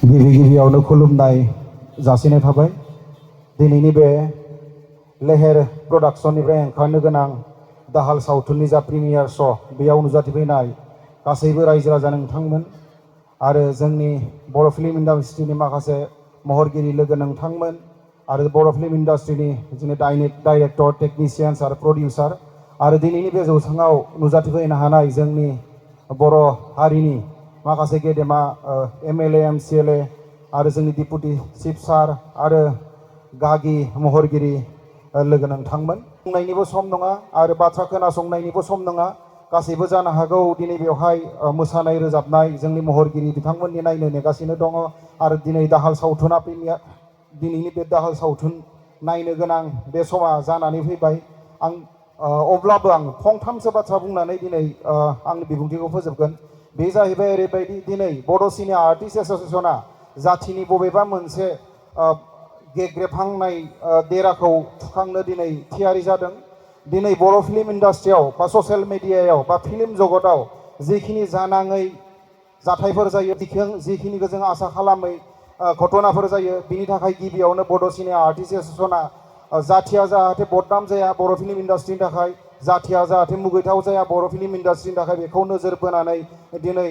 गिबि गिबियावनो खुलुमनाय जासिनाय थाबाय। दिनैनि बे लेहेर प्रडाक्शननिफ्राय ओंखारनो गोनां दाहाल सावथुननि जा प्रिमियार श' बेयाव नुजाथिफैनाय गासैबो रायजो राजा नोंथांमोन आरो जोंनि बर' फिल्म इन्डास्ट्रिनि माखासे महरगिरि लोगो नोंथांमोन आरो बर' फिल्म इन्डास्ट्रिनि बिदिनो डाइरेक्टर, टेकनिशियान्स आरो प्रडिउसार आरो दिनैनि बे जौसाङाव नुजाथिफैनो हानाय जोंनि बर' हारिनि माखासे गेदेमा MLA, MCLA आरो जोंनि डिपुटि चिफ सार आरो गागि महरगिरि लोगो नोंथांमोन। बुंनायनिबो सम नङा आरो बाथ्रा खोनासंनायनिबो सम नङा। गासैबो जानो हागौ दिनै बेवहाय मोसानाय रोजाबनाय जोंनि महरगिरि बिथांमोननि नायनो नेगासिनो दङ आरो दिनै दाहाल सावथुना दिनैनि बे दाहाल सावथुन नायनो गोनां बे समा जानानै फैबाय। अब्लाबो आं फंथामसो बाथ्रा बुंनानै दिनै आंनि बिबुंथिखौ फोजोबगोन। बे जाहैबाय ओरैबायदि, दिनै बर' सिने आर्टिस्ट एस'सिएशना जाथिनि बबेबा मोनसे गेग्रेबहांनाय देराखौ थुखांनो दिनै थियारि जादों। दिनै बर' फिल्म इन्डास्ट्रियाव बा ससियेल मिडियायाव बा फिल्म जगताव जिखिनि जानाङै जाथायफोर जायो, जिखिनिखौ जों आसा खालामै घटनाफोर जायो, बिनि थाखाय गिबियावनो बड' सिने आर्टिस्ट एस'सिएशना जाथिया जाहाथे बदनाम जाया बर' फिल्म इन्डास्ट्रिनि थाखाय, जाथिया जाहाथे मुगैथाव जाया बर' फिल्म इन्डास्ट्रिनि थाखाय, बेखौ नोजोर बोनानै दिनै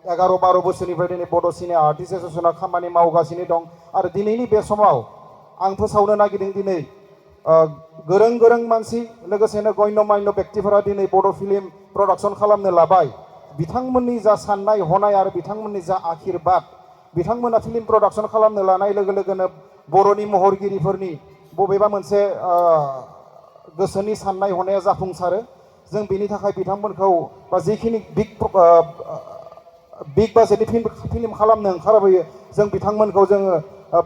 11-12 बोसोरनिफ्राय दिनै बड' सिने आर्टिस्ट एस'सिएशना खामानि मावगासिनो दं। आरो दिनैनि बे समाव आं फोसावनो नागिरदों, दिनै गोरों गोरों मानसि लोगोसेनो गण्यमान्य बेक्तिफोरा दिनै बड' फिल्म प्रडाक्शन खालामनो लाबाय। बिथांमोननि जा साननाय हनाय आरो बिथांमोननि जा आखिरबाद, बिथांमोना फिल्म प्रडाक्शन खालामनो लानाय लोगो लोगोनो बर'नि महरगिरिफोरनि बबेबा मोनसे गोसोनि साननाय हनाया जाफुंसारो। जों बेनि थाखाय बिथांमोनखौ बा जिखिनि बिग बाजेटनि फिल्म खालामनो ओंखारबोयो, जों बिथांमोनखौ जोङो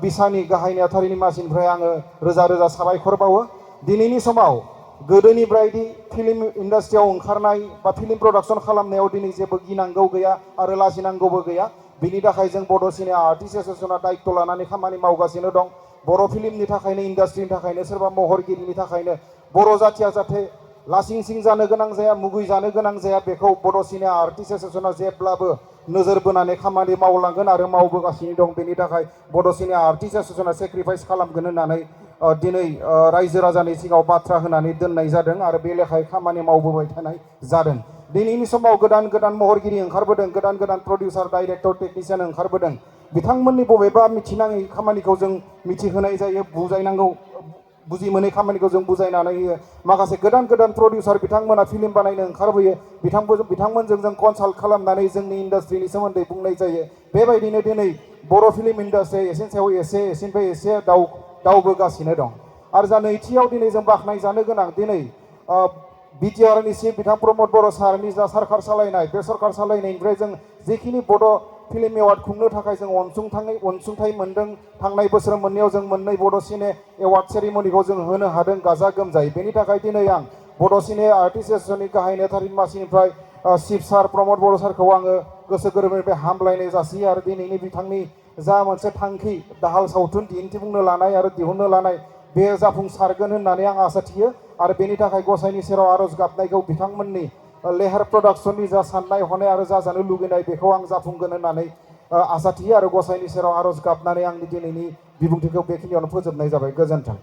बिसानि गाहाय नेहाथारिनि मासिनिफ्राय आङो रोजा रोजा साबायखर बावो। दिनैनि समाव गोदोनि बायदि फिल्म इन्डास्ट्रियाव ओंखारनाय बा फिल्म प्रडाक्शन खालामनायाव दिनै जेबो गिनांगौ गैया आरो लाजिनांगौबो गैया। बिनि थाखाय जों बड' सिने आर्टिस्ट एस'सिएशना दायित्व लानानै खामानि मावगासिनो दं। बर' फिल्मनि थाखायनो, इन्डास्ट्रिनि थाखायनो, सोरबा महरगिरिनि थाखायनो बर' जाथिया जाहाथे लासिं सिं जानो गोनां जाया, मुगै जानो गोनां जाया, बेखौ बड' सिने आर्टिस्ट एस'सिएशना जेब्लाबो नोजोर बोनानै खामानि मावलांगोन आरो मावबोगासिनो दं। बेनि थाखाय बड' सिने आर्टिस्ट एस'सिएशना सेक्रिफाइस खालामगोन होननानै दिनै रायजो राजानि सिगाङाव बाथ्रा होनानै दोननाय जादों आरो बे लेखायै खामानि मावबोबाय थानाय जादों। दिनैनि समाव गोदान गोदान महरगिरि ओंखारबोदों, गोदान गोदान प्रडिउसार, डाइरेक्टर, टेकनिशियान ओंखारबोदों। बिथांमोननि बबेबा मिथिनाङै खामानिखौ जों मिथिहोनाय जायो, बुजि मोनै खामानिखौ जों बुजायनानै होयो। माखासे गोदान गोदान प्रडिउसार बिथांमोना फिल्म बानायनो ओंखारबोयो, बिथांमोनजों जों कनसाल्ट खालामनानै जोंनि इन्डास्ट्रिनि सोमोन्दै बुंनाय जायो। बेबायदिनो दिनै बर' फिल्म इन्डास्ट्रिया एसेनि सायाव एसेनिफ्राय एसे दावबोगासिनो दं। आरो जा नैथियाव दिनै जों बाख्नायजानो गोनां, दिनै बिटिआरनि चिफ बिथां प्रमद बर' सारनि जा सरकार सालायनाय, बे सरकार सालायनायनिफ्राय जों जिखिनि बड' फिल्म एवार्ड खुंनो थाखाय जों अनसुंथाइ मोन्दों। थांनाय बोसोर मोननैयाव जों मोननै बड' सिने एवार्ड सेरेमनिखौ जों होनो हादों गाजा गोमजायै। बेनि थाखाय दिनै आं बड' सिने आर्टिस्ट एस'सिएशननि गाहाय नेहाथारिनि मासिनिफ्राय चिफ सार प्रमद बर' सारखौ आङो गोसो गोरबोनिफ्राय हामलायनाय जासियो आरो दिनैनि बिथांनि जा मोनसे थांखि दाहाल सावथुन दिन्थिफुंनो लानाय आरो दिहुननो लानाय, बे जाफुंसारगोन होननानै आं आसा थियो। आरो बेनि थाखाय गसाइनि सेराव आर'ज गाबनायखौ बिथांमोननि लेहार प्रडाक्शननि जा साननाय हनाय आरो जाजानो लुगैनाय, बेखौ आं जाफुंगोन होननानै आसा थियो आरो गसाइनि सेराव आर'ज गाबनानै आंनि दिनैनि बिबुंथिखौ बेखिनियावनो फोजोबनाय जाबाय। गोजोन्थों।